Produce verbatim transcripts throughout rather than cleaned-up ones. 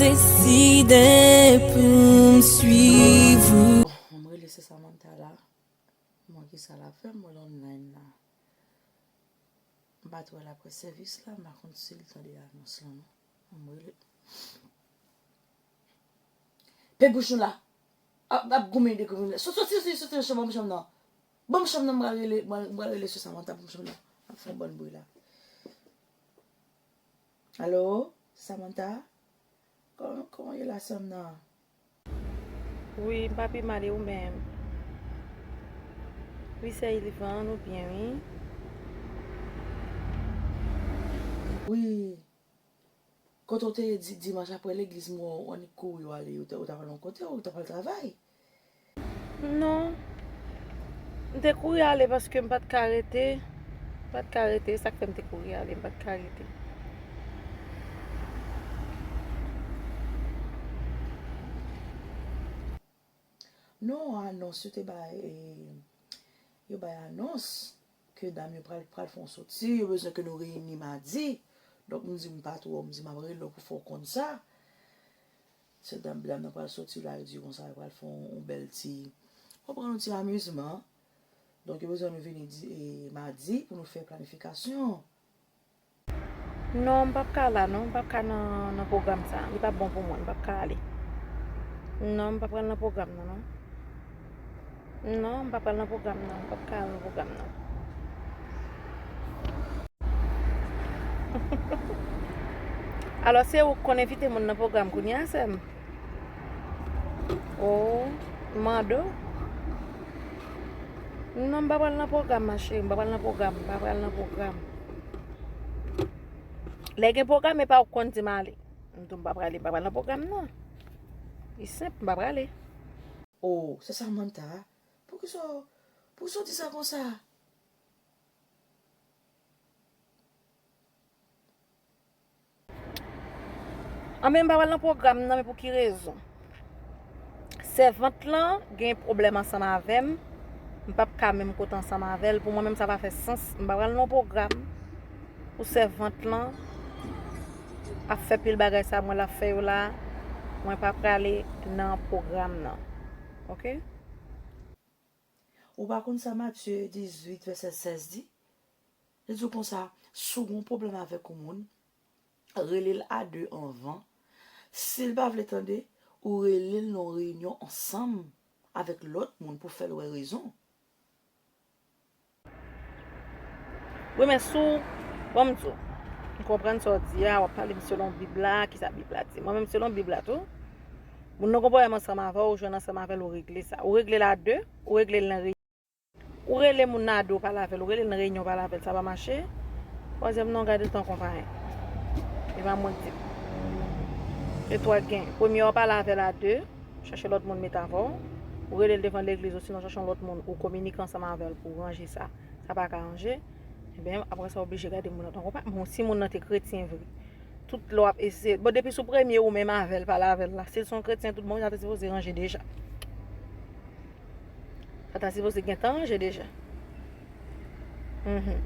Deside pou m swiv ou. Bon, m rele sè Samantha la. M wè kisa l ap fè, m wè l online la. M pa t wè l ap wè sèvis la, m pa konn si l tande anons lan non. M rele. Pe bouch nou la. Ap, ap goumen de goumen. Soti, soti, soti nan chanm, ban m chanm nan. Ban m chanm nan, m pral rele, m pral, m pral rele sè Samantha, ban m chanm nan. Ap fè yon bann bri la. Alo, Samantha? Kòman, kòman ye la, sè m nan? Wi, m pa pi mal, e ou menm? Wi, sè Ilivan, nou byen, wi. Wi. Kote w te ye di-, dimanch apre legliz, m wè w annik kouri w ale, ou te, ou t ap al yon kote, ou t ap al travay? Non. M te kouri ale paske m pa t ka rete. M pa t ka rete, e sa k fè m te kouri ale, m pa t ka rete. Non, anons yo te bay, e, yo bay anons ke dam yo pral, pral fè yon soti, yo bezwen ke nou reyini madi. Donk, m di m pa twò, m di m ap rele w pou fè w konn sa. Se dam, dam nan pral soti la, yo di konsa, yo pral fè yon, yon bèl ti, konprann, yon ti amizman. Donk, yo bezwen nou vini di, e, madi pou nou fè planifikasyon. Non, m p ap ka la non, m p ap ka nan, nan pwogram sa. Li p ap bon pou mwen, m p ap ka ale. Non, m p ap pral nan pwogram nan non. Non, m p ap pral nan pwogram nan, m p ap ka al nan pwogram nan. Alò, se ou k konn envite moun nan pwogram kounye a, sè m? Oh, m mande w. Non, m pa pral nan pwogram, ma cheri, m pa pral nan pwogram, m pa pral nan pwogram. Lè gen pwogram, e pa ou k konn di m ale. M di w m pa prale, m pa pral nan pwogram nan. Li senp, m pa prale. Oh, sè Samantha, poukisa, poukisa w di sa konsa? Anben, m pa pral nan pwogram nan, men pou ki rezon? Sèvant lan gen pwoblèm ansanm avè m. M p ap ka menm kote ansanm avè l. Pou mwen menm, sa pa fè sans. M pa pral nan pwogram pou sèvant lan ap fè pil bagay sa mwen l ap fè yo la. Mwen pa prale nan pwogram nan. Oke? Ou pa konn sa Matye dizuit, vèsè sèz di? Li di w konsa, si w gen yon pwoblèm avèk yon moun, rele l a de anvan. Si l pa vle tande, ou rele l nan yon reyinyon ansanm avèk lòt moun pou fè l wè rezon. Wi, men si w, bon, m di w, m konprann sa w di a, w ap pale m selon Bib la, kisa Bib la di. Mwen menm, selon Bib la tou, moun nan gen pwoblèm ansanm avè w, ou jwenn ansanm avè l, ou regle sa. Ou regle l a de, ou regle l nan reyinyon. Ou rele moun nan a de, ou pale avè l, ou rele l nan reyinyon, ou pale avè l, sa pa mache. Twazyèm nan, w gade tankou w pa anyen. E pa mwen k di l. E twa gen. Premye a, w pale avè l a de, chèche lòt moun met avè w. Ou rele l devan legliz, osinon chèche yon lòt moun, ou kominike ansanm avè l pou ranje sa. Sa pa ka ranje. Ebyen, apre sa, w oblije gade moun nan tankou w pa. Bon, si moun nan te kretyen vre, tout lè w ap eseye. Bon, depi sou premye ou menm avè l, pale avè l la. Si l se yon kretyen tout bon, sa te sipoze ranje deja. Sa ta sipoze gentan ranje deja. Mhm.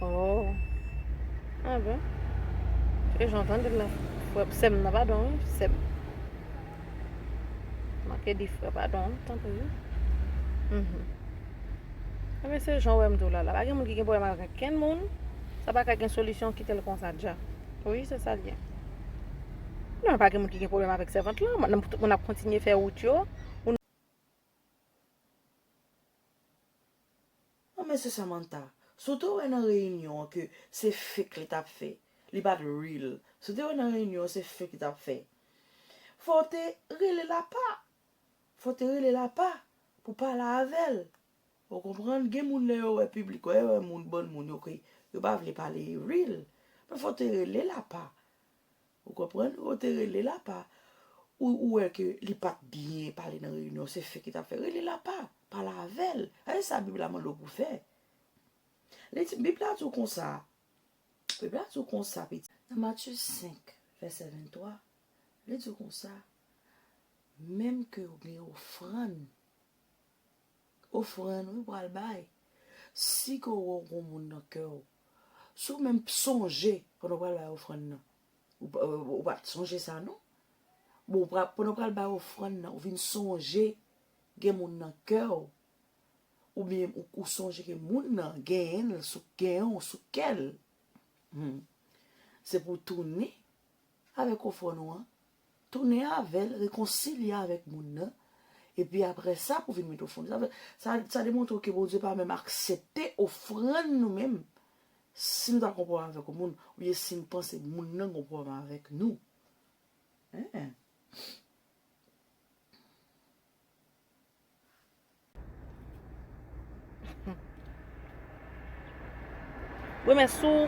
Oh. Anben. Se jan w tande l la, frè, sè m nan, padon, wi, sè m. Manke di frè, padon, wi, tanpri, wi. Mhm. Anben, se jan w wè m di w la, la. Pa gen moun ki gen pwoblèm avèk okenn moun. Sa pa ka gen solisyon, kite l konsa dja. Wi, se sa l ye. Non, pa gen moun ki gen pwoblèm avèk sèvant lan. Moun, tout moun ap kontinye fè wout yo. Non, men sè Samantha, si w te wè nan reyinyon an ke se fake li t ap fè, li pa t real. Si w te wè nan reyinyon an se fake li t ap fè, fò w te rele l apa. Fò w te rele l apa pou pale avè l. Ou konprann? Gen moun lè yo wè piblik, wè, yo wè moun, bann moun yo ke yo pa vle pale real. Men fò w te rele l apa. Ou konprann? Ou te rele l apa. Ou, ou wè ke li pa t byen pale nan reyinyon, se fake li t ap fè. Rele l apa. Pale avè l. A, se sa Bib la mande w pou fè. Li di, Bib la di w konsa. Bib la di w konsa, pitit. Nan Matye senk, vèsè venntwa, li di w konsa, menm ke w gen ofrann, ofrann wi, w pral bay. Si ke w wè w gen yon moun nan kè w, si w menm sonje pandan w pral bay ofrann nan, Ou, ou, ou pa t sonje sa, non? Bon, ou pra, pandan w pral bay ofrann nan, ou vin sonje gen moun nan kè w, oubyen ou, ou sonje ke moun nan genyen l sou, genyen w sou kè l. Hmm. Se pou w tounen avèk ofrann ou an, tounen avè l, rekonsilye avèk moun nan, epi apre sa pou vin mete ofrann. Sa, sa, sa demontre ke Bondye pa menm aksepte ofrann nou menm, si nou ta gon pwoblèm avèk yon moun, oubyen si n panse moun nan gon pwoblèm avèk nou. Hein? Wi, men si w,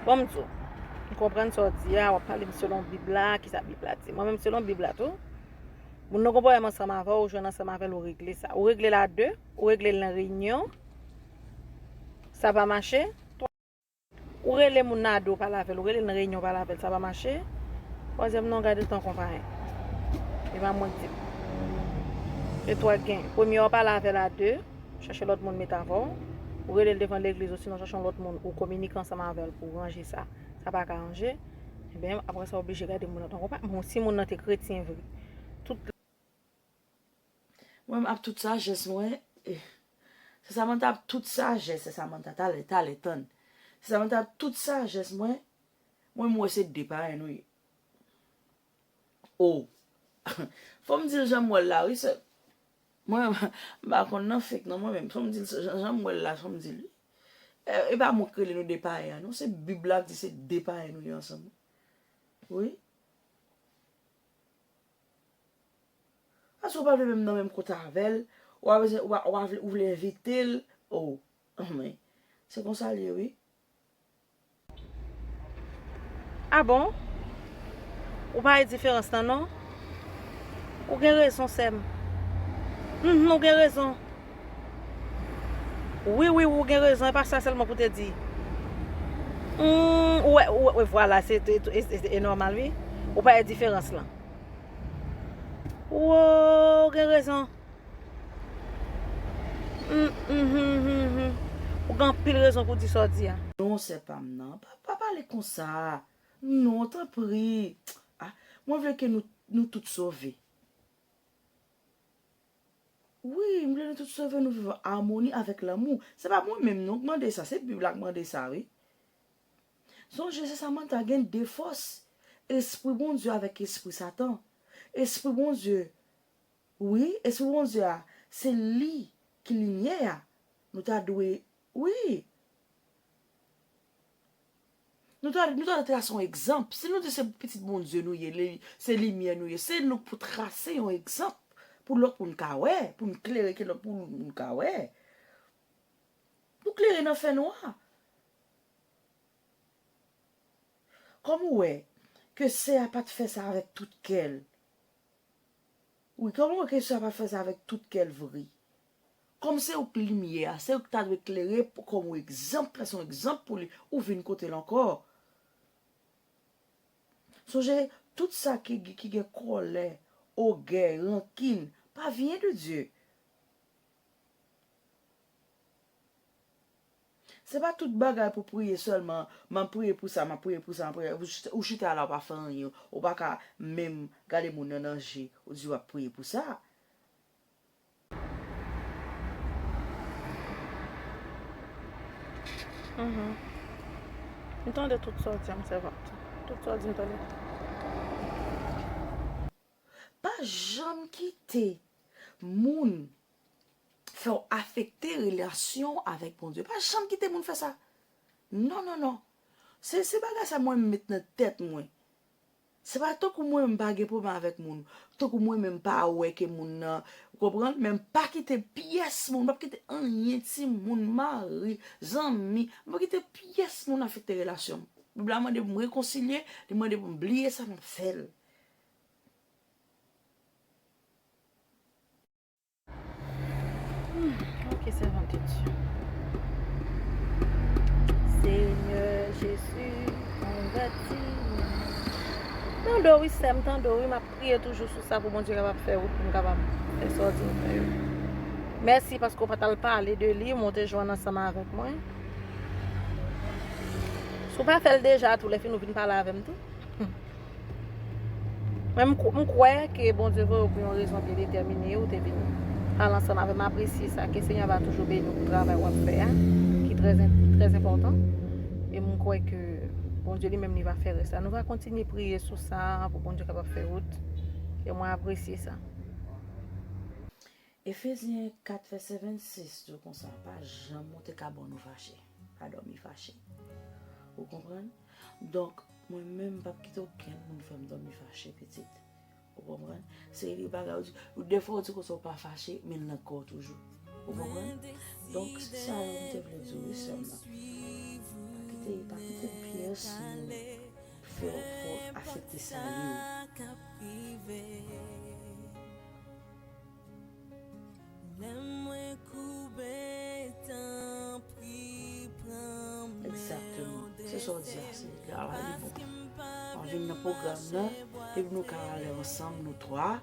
bon, m di w, m konprann sa w di a, w ap pale m selon Bib la, kisa Bib la di. Mwen menm, selon Bib la tou, moun nan gon pwoblèm ansanm avè w, ou jwenn ansanm avè l, ou regle sa. Ou regle l a de, ou regle l nan reyinyon, sa pa mache. Ou rele moun nan a de, w pale avè l, ou rele l nan reyinyon, w pale avè l, sa pa mache. Twazyèm nan, w gade l tankou yon payen. E pa mwen k di l. E twa gen. Premye a, w pale avè l a de, chèche lòt moun met avè w. Ou rele l devan legliz, osinon chèche yon lòt moun, ou kominike ansanm avè l pou w ranje sa. Sa pa ka ranje. Ebyen, apre sa, w oblije gade moun nan tankou yon payen. Bon, si moun nan te kretyen vre, tout Mwen, ap tout sajès mwen, eh, se Samantha ap tout sajès, se Samantha, talè, talè, tann. Se Samantha ap tout sajès mwen, mwen, m wè se de payen nou ye. Oh. Fò m di l jan m wè l la, wi, sè. Mwen, m pa konn nan fake, non, mwen menm. Fò m di l jan, jan m wè l la, fò m di l, wi. E, e pa mwen k rele nou de payen an, non. Se Bib la k di se de payen nou ye ansanm. Wi. Paske w pa vle menm nan menm kote avè l, w a bezwen, w a, w a vle, ou vle envite l. Oh, men, se konsa l ye, wi. Ah bon? Ou pa wè diferans lan, non? Ou gen rezon, sè m. Mhm, ou gen rezon. Wi, wi, ou gen rezon, e pa sa sèlman pou te di. Hmm, ou wè, ou wè, vwala, se, se, se, se, e nòmal, wi. Ou pa wè diferans lan. Wo, ou gen rezon. Hmm, hmm, hmm, hmm, hmm. Ou gen anpil rezon pou di sa w di a. Non, sè pa m nan. Pa, pa pale konsa. Non, tanpri. Ah, mwen vle ke nou, nou tout sove. Wi, m vle nou tout sove, nou viv an amoni avèk lanmou. Se pa mwen menm non k mande sa, se Bib la k mande sa, wi. Sonje, se Samantha gen de fòs, espri Bondye avèk espri Satan. Espri Bondye, wi, espri Bondye a, se li ki limyè a. Nou ta dwe, wi. Nou ta, nou ta dwe trase yon egzanp. Si nou di se pitit Bondye nou ye, li, se limyè nou ye, se nou k pou trase yon egzanp pou lòt moun ka wè, pou n klere ke lòt moun ka wè. Pou klere nan fènwa. Kòm ou wè ke sè a pa t fè sa avèk tout kè l, Wi, kòman ke sa pa fè sa avèk tout kè l vre? Kòm se ou k limyè a, se ou k ta dwe klere pou, kòm yon egzanp, se yon egzanp pou li, ou vin kote l ankò. Sonje, tout sa ki, ki gen kòlè, ogèy, rankin, pa vyen de Dye. Se pa tout bagay pou priye sèlman, m ap priye pou sa, m ap priye pou sa, m ap priye, ou chita, ou chita la, ou pa fè anyen, ou pa ka menm gade moun nan nan je, ou di w ap priye pou sa. Mhm. M tande tout sa w di a, m sèvant. Tout sa w di, m tande. Pa janm kite moun fè w afekte relasyon w avèk Bondye. Pa janm kite moun fè sa. Non, non, non. Se, se bagay sa mwen m met nan tèt mwen. Se pa tankou mwen menm m pa gen pwoblèm avèk moun. Tankou mwen menm m pa wè ke moun nan, ou konprann? Men m pa kite pyès moun, m p ap kite anyen, timoun, mari, zanmi, m p ap kite pyès moun afekte relasyon m. Bib la mande pou m rekonsilye, li mande pou m bliye sa, m ap fè l. Hmm, ok, sèvant de Dye. Senyè Jezi, konvèti mwen. Tande w wi, sè m, tande w wi, m ap priye toujou sou sa pou Bondye kapab fè wout pou m kapab fè sa w di m fè yo. Mèsi paske w pa t al pale de li, men w te jwenn ansanm avèk mwen. Si w pa fè l deja tou, lè fini w vin pale avè m tou. Hmm. Mwen, m kwè ke Bondye voye w pou yon rezon byen detèmine, ou te vin pale ansanm avè m. M apresye sa. Ke Senyè va toujou beni w pou travay w ap fè a, ki trè, trè enpòtan. E m kwè ke Bondye li menm li va fè rès la. Nou va kontinye priye sou sa pou Bondye kapab fè wout. E mwen apresye sa. Efezyen kat vèsè vennsis di w konsa, pa janm ou te ka bon nou fache. Pa dòmi fache. Ou konprann? Donk, mwen menm, m p ap kite okenn moun fè m dòmi fache, pitit. Ou konprann? Se li bagay ou di, ou defwa ou di konsa ou pa fache, men l nan kò w toujou. Ou konprann? Donk, se sa yo m te vle di w, wi, sè m nan. Pa kite, pa kite pyès moun fè w, fè w afekte sali w. Lè mwen koube, tanpri pran men. Egzakteman. Se sa w di a, se la, la, li bon. Ann vin nan pwogram nan, epi nou ka ale ansanm, nou twa,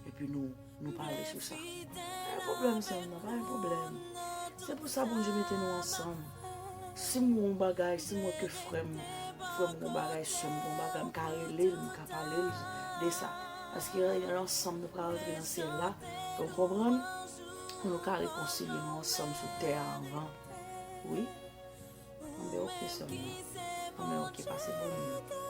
epi nou, nou pale sou sa. Pa gen pwoblèm, sè m nan, pa gen pwoblèm. Se pou sa Bondye mete nou ansanm. Si m wè yon bagay, si m wè ke frè m, frè m gon bagay, sè m gon bagay, m ka rele l, m ka pale l de sa. Paske ansanm nou pral rantre nan syèl la. Donk, konprann? Pou nou ka rekonsilye nou ansanm sou tè a anvan. Wi. Anben, oke, sè m nan. Anben, oke, pase bon nuit.